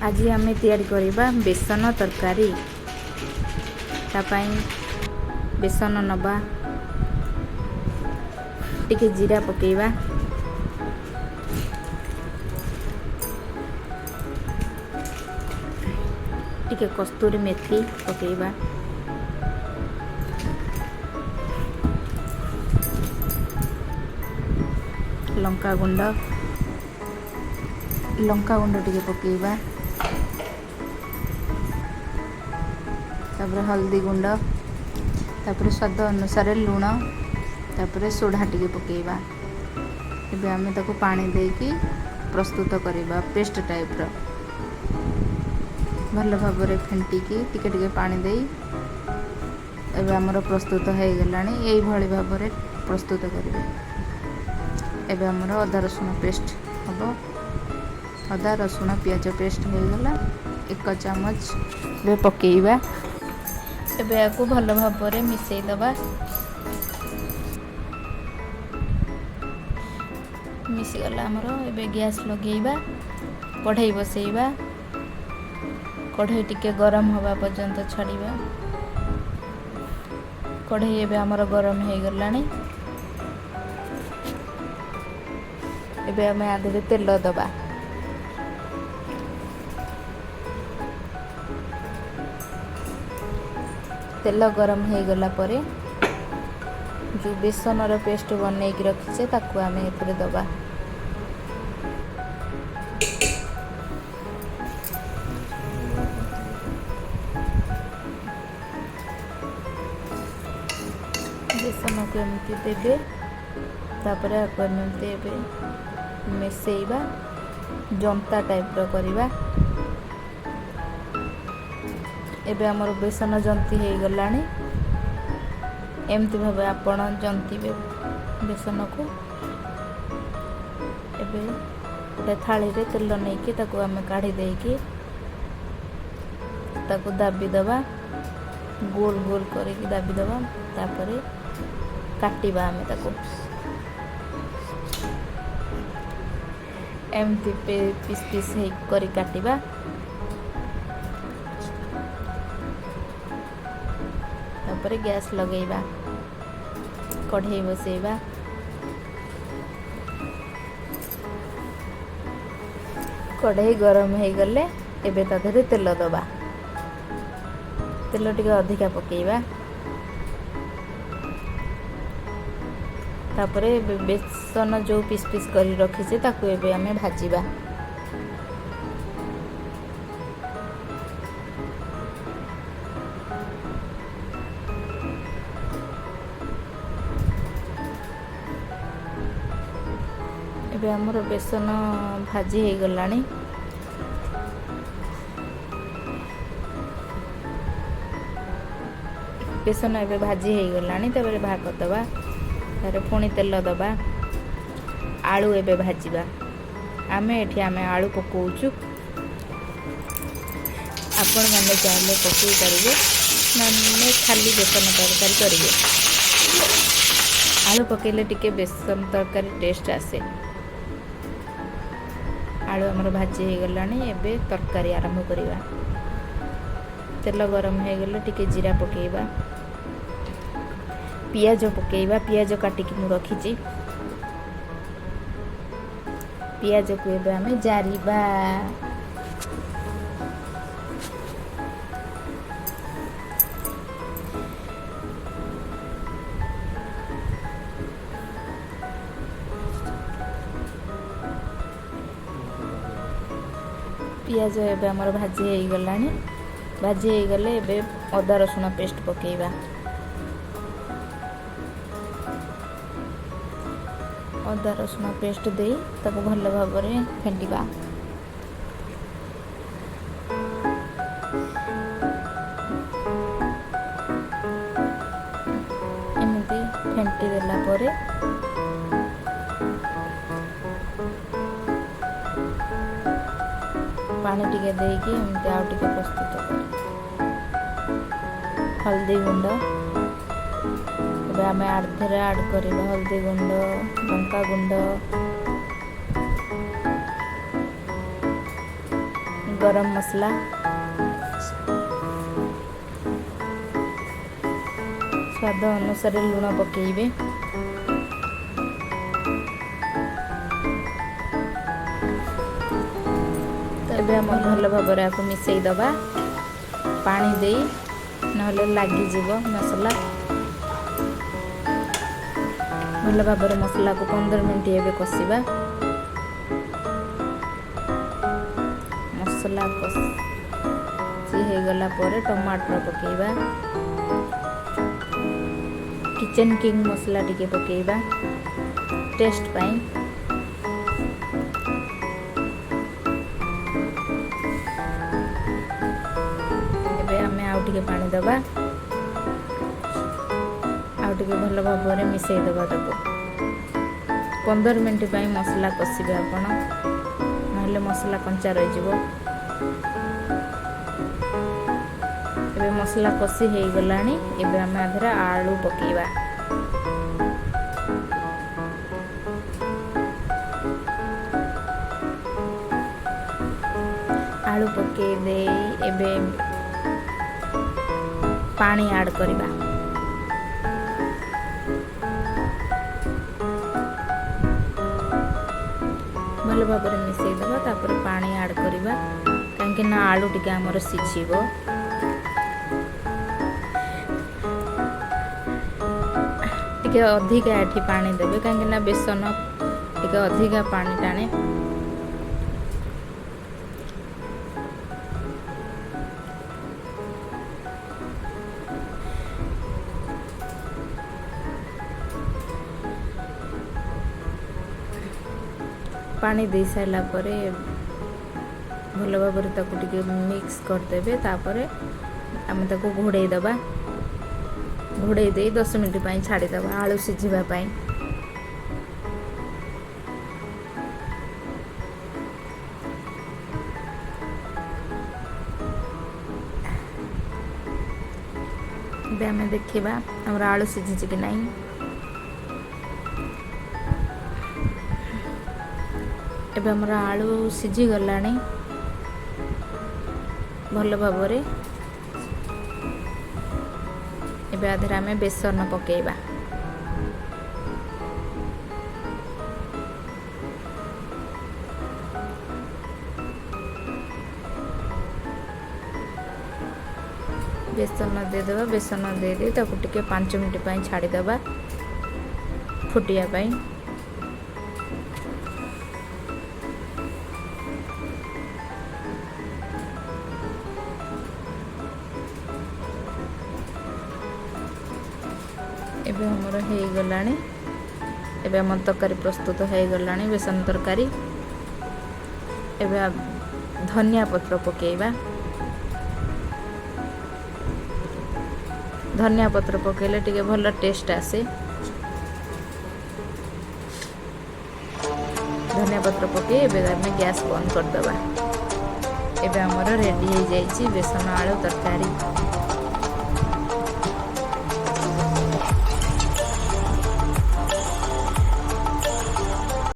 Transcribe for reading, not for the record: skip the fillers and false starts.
ଆଜି ଆମେ ତିଆରି କରିବା ବେସନ ତରକାରୀ। ତା ପାଇଁ ବେସନ ନେବା, ଟିକେ ଜିରା ପକାଇବା, ଟିକେ କସ୍ତୁରୀ ମେଥି ପକାଇବା, ଲଙ୍କା ଗୁଣ୍ଡ ଲଙ୍କା ଗୁଣ୍ଡ ଟିକେ ପକାଇବା, ତାପରେ ହଳଦୀ ଗୁଣ୍ଡ, ତାପରେ ସ୍ୱାଦ ଅନୁସାରେ ଲୁଣ, ତାପରେ ସୋଢ଼ା ଟିକେ ପକାଇବା। ଏବେ ଆମେ ତାକୁ ପାଣି ଦେଇକି ପ୍ରସ୍ତୁତ କରିବା ପେଷ୍ଟ ଟାଇପ୍ର। ଭଲ ଭାବରେ ଫେଣ୍ଟିକି ଟିକେ ଟିକେ ପାଣି ଦେଇ ଏବେ ଆମର ପ୍ରସ୍ତୁତ ହେଇଗଲାଣି। ଏଇଭଳି ଭାବରେ ପ୍ରସ୍ତୁତ କରିବେ। ଏବେ ଆମର ଅଦା ରସୁଣ ପେଷ୍ଟ ହେବ। ଅଦା ରସୁଣ ପିଆଜ ପେଷ୍ଟ ହେଇଗଲା। 1 ଚାମଚ ଏବେ ପକାଇବା। ଏବେ ଏହାକୁ ଭଲ ଭାବରେ ମିଶାଇ ଦେବା। ମିଶିଗଲା ଆମର। ଏବେ ଗ୍ୟାସ୍ ଲଗେଇବା, କଢ଼େଇ ବସେଇବା। କଢ଼େଇ ଟିକେ ଗରମ ହେବା ପର୍ଯ୍ୟନ୍ତ ଛାଡ଼ିବା। କଢ଼େଇ ଏବେ ଆମର ଗରମ ହେଇଗଲାଣି। ଏବେ ଆମେ ଆ ଦେହରେ ତେଲ ଦେବା। ତେଲ ଗରମ ହେଇଗଲା ପରେ ଯେଉଁ ବେସନର ପେଷ୍ଟ ବନେଇକି ରଖିଛେ ତାକୁ ଆମେ ଏଥିରେ ଦେବା। ବେସନକୁ ଏମିତି ଦେବେ, ତାପରେ ଆକୁ ଏମିତି ଏବେ ମିଶାଇବା, ଜନ୍ତା ଟାଇପ୍ର କରିବା। ଏବେ ଆମର ବେସନ ଜନ୍ତି ହେଇଗଲାଣି। ଏମିତି ଭାବେ ଆପଣ ଜନ୍ତିବେ ବେସନକୁ। ଏବେ ଗୋଟେ ଥାଳିରେ ତେଲ ନେଇକି ତାକୁ ଆମେ କାଢ଼ି ଦେଇକି ତାକୁ ଦାବି ଦେବା, ଗୋଲ ଗୋଲ କରିକି ଦାବି ଦେବା। ତାପରେ କାଟିବା ଆମେ ତାକୁ ଏମିତି ପିସ୍ ପିସ୍ ହେଇ କରି କାଟିବା। ତାପରେ ଗ୍ୟାସ୍ ଲଗେଇବା, କଢ଼େଇ ବସେଇବା। କଢ଼େଇ ଗରମ ହେଇଗଲେ ଏବେ ତା ଦେହରେ ତେଲ ଦେବା। ତେଲ ଟିକେ ଅଧିକା ପକାଇବା। ତାପରେ ଏବେ ବେସନ ଯେଉଁ ପିସ୍ ପିସ୍ କରି ରଖିଛେ ତାକୁ ଏବେ ଆମେ ଭାଜିବା। ଏବେ ଆମର ବେସନ ଭାଜି ହେଇଗଲାଣି। ବେସନ ଏବେ ଭାଜି ହେଇଗଲାଣି। ତାପରେ ବାହାର କରିଦେବା। ତାପରେ ପୁଣି ତେଲ ଦେବା। ଆଳୁ ଏବେ ଭାଜିବା। ଆମେ ଏଠି ଆମେ ଆଳୁ ପକାଉଛୁ, ଆପଣମାନେ ଚାହିଁଲେ ପକାଇ ପାରିବେ, ନହେଲେ ଖାଲି ବେସନ ତରକାରୀ କରିବେ। ଆଳୁ ପକାଇଲେ ଟିକେ ବେସନ ତରକାରୀ ଟେଷ୍ଟ ଆସେ। ଆଳୁ ଆମର ଭାଜି ହେଇଗଲାଣି। ଏବେ ତରକାରୀ ଆରମ୍ଭ କରିବା। ତେଲ ଗରମ ହେଇଗଲେ ଟିକେ ଜିରା ପକାଇବା, ପିଆଜ ପକାଇବା। ପିଆଜ କାଟିକି ମୁଁ ରଖିଛି। ପିଆଜକୁ ଏବେ ଆମେ ଜାରିବା। ପିଆଜ ଏବେ ଆମର ଭାଜି ହେଇଗଲାଣି। ଭାଜି ହେଇଗଲେ ଏବେ ଅଦା ରସୁଣ ପେଷ୍ଟ ପକାଇବା। ଅଦା ରସୁଣ ପେଷ୍ଟ ଦେଇ ତାକୁ ଭଲ ଭାବରେ ଫେଣ୍ଟିବା। ଏମିତି ଫେଣ୍ଟି ଦେଲା ପରେ ପାଣି ଟିକେ ଦେଇକି ଏମିତି ଆଉ ଟିକେ ପ୍ରସ୍ତୁତ କରିବା। ହଳଦୀ ଗୁଣ୍ଡ ଏବେ ଆମେ ଆଡ଼ଧରେ ଆଡ଼୍ କରିବା। ହଳଦୀ ଗୁଣ୍ଡ, ଲଙ୍କା ଗୁଣ୍ଡ, ଗରମ ମସଲା, ସ୍ୱାଦ ଅନୁସାରେ ଲୁଣ ପକାଇବେ। ତ ଏବେ ଆମେ ଭଲ ଭାବରେ ଆକୁ ମିଶାଇ ଦେବା ପାଣି ଦେଇ, ନହେଲେ ଲାଗିଯିବ ମସଲା। ଭଲ ଭାବରେ ମସଲାକୁ 15 ମିନିଟ୍ ଏବେ କଷିବା। ମସଲା କଷି ହେଇଗଲା ପରେ ଟମାଟର ପକାଇବା, କିଚେନ୍ କିଙ୍ଗ ମସଲା ଟିକେ ପକାଇବା ଟେଷ୍ଟ ପାଇଁ। ଏବେ ଆମେ ଆଉ ଟିକେ ପାଣି ଦେବା, ଆଉ ଟିକେ ଭଲ ଭାବରେ ମିଶାଇ ଦେବା ତାକୁ। 15 ମିନିଟ୍ ପାଇଁ ମସଲା କଷିବେ ଆପଣ, ନହେଲେ ମସଲା କଞ୍ଚା ରହିଯିବ। ଏବେ ମସଲା କଷି ହେଇଗଲାଣି। ଏବେ ଆମେ ଆଧିରେ ଆଳୁ ପକାଇବା। ଆଳୁ ପକାଇ ଦେଇ ଏବେ ପାଣି ଆଡ଼୍ କରିବା। ଭଲ ଭାବରେ ମିଶାଇ ଦେବା, ତାପରେ ପାଣି ଆଡ଼୍ କରିବା, କାହିଁକି ନା ଆଳୁ ଟିକେ ଆମର ସିଝିବ। ଟିକେ ଅଧିକା ଏଠି ପାଣି ଦେବେ, କାହିଁକି ନା ବେସନ ଟିକେ ଅଧିକା ପାଣି ଟାଣେ। ପାଣି ଦେଇ ସାରିଲା ପରେ ଭଲ ଭାବରେ ତାକୁ ଟିକେ ମିକ୍ସ କରିଦେବେ। ତାପରେ ଆମେ ତାକୁ ଘୋଡ଼େଇ ଦେବା। ଘୋଡ଼େଇ ଦେଇ 10 ମିନିଟ୍ ପାଇଁ ଛାଡ଼ିଦେବା ଆଳୁ ସିଝିବା ପାଇଁ। ଏବେ ଆମେ ଦେଖିବା ଆମର ଆଳୁ ସିଝିଛି କି ନାହିଁ। ଏବେ ଆମର ଆଳୁ ସିଝିଗଲାଣି ଭଲ ଭାବରେ। ଏବେ ଆଧିରେ ଆମେ ବେସନ ପକାଇବା। ବେସନ ଦେଇଦେବା। ବେସନ ଦେଇଦେଇ ତାକୁ ଟିକେ 5 ମିନିଟ୍ ପାଇଁ ଛାଡ଼ିଦେବା ଫୁଟିବା ପାଇଁ। ଏବେ ଆମର ହେଇଗଲାଣି। ଏବେ ଆମ ତରକାରୀ ପ୍ରସ୍ତୁତ ହେଇଗଲାଣି, ବେସନ ତରକାରୀ। ଏବେ ଧନିଆ ପତ୍ର ପକାଇବା। ଧନିଆ ପତ୍ର ପକାଇଲେ ଟିକେ ଭଲ ଟେଷ୍ଟ ଆସେ। ଧନିଆ ପତ୍ର ପକାଇ ଏବେ ଆମେ ଗ୍ୟାସ୍ ବନ୍ଦ କରିଦେବା। ଏବେ ଆମର ରେଡ଼ି ହେଇଯାଇଛି ବେସନ ଆଳୁ ତରକାରୀ।